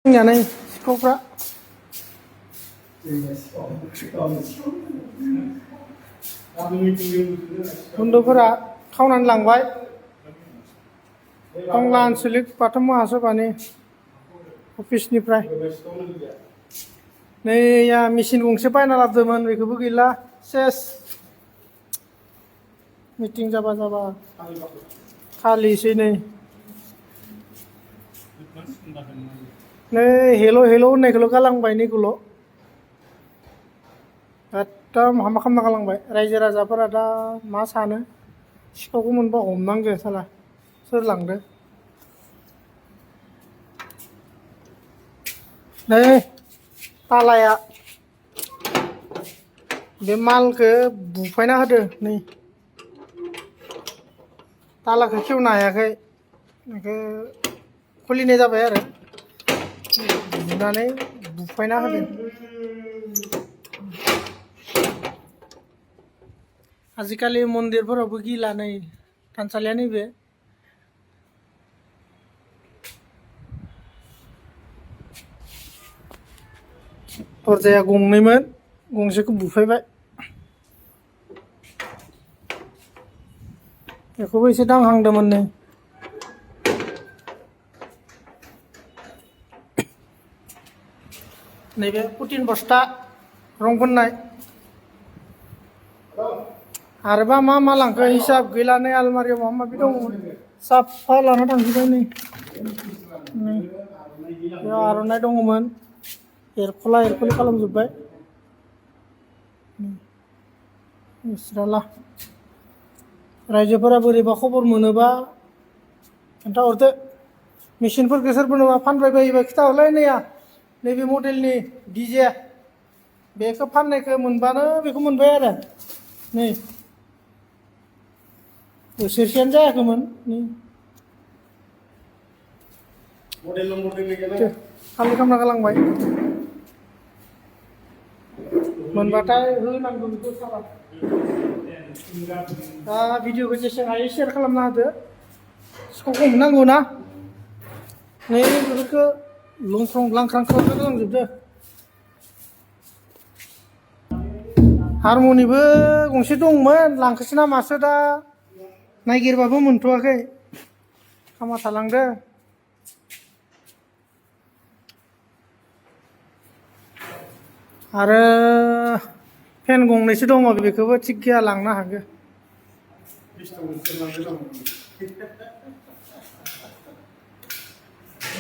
जानाय सिखावफ्रा बन्द'फोरा खावनानै लांबाय टंला आन्चलिक बाथौ महासभानि अफिसनिफ्राय नै मेचिन गंसे बायना लाबोदोंमोन बेखौबो गैला सेस मिटिं जाबा खालिसै नै हेल' होननायखौल' गालांबाय नैखौल' एकदम हामा खालामना गालांबाय रायजो राजाफोरा दा मा सानो सिखावखौ मोनबा हमनांगो साला सोर लांदो नै तालाया बे मालखौ बुफायना होदो नै तालाखौ खेवनो हायाखै बेखौ खुलिनाय जाबाय आरो बुनानै बुफायना होदो आजिखालि मन्दिरफोरावबो गिला नै थानसालिया नैबे दरजाया गंनैमोन गंसेखौ बुफायबाय बेखौबो एसे दांहांदोंमोन नै नैबे पुटिन बस्ता रं फोननाय आरोबा मा लांखो हिसाब गैला नै आलमारियाव माबा माबि दंमोन साफा लाना थांजोब्बाय नै बेयाव आर'नाइ दङमोन एरख'लि खालामजोब्बाय इसराला रायजोफोरा बोरैबा खबर मोनोबा खोन्थाहरदो मेचिनफोरखौ सोरबा फानबाय बायोबा खिथाहरलाय नैबे मडेलनि डिजे बेखौ फाननायखौ मोनबानो बेखौ मोनबाय आरो नै बोसोरसेयानो जायाखैमोन नै खालि खालामना गालांबाय मोनबाथाय होनांगौ बेखौ साला दा भिडिअखौ जेसेबां हायो शेयार खालामना होदो सिखावखौ हमनांगौ ना नै बेफोरखौ लंख्रं लांख्रां खालामना गालांजोबदो हारमनिबो गंसे दंमोन लांखोसो ना मासो दा नायगिरबाबो मोनथ'वाखै खामा थालांदो आरो फेन गंनैसो दङ बेखौबो थिग गैया लांनो हागौ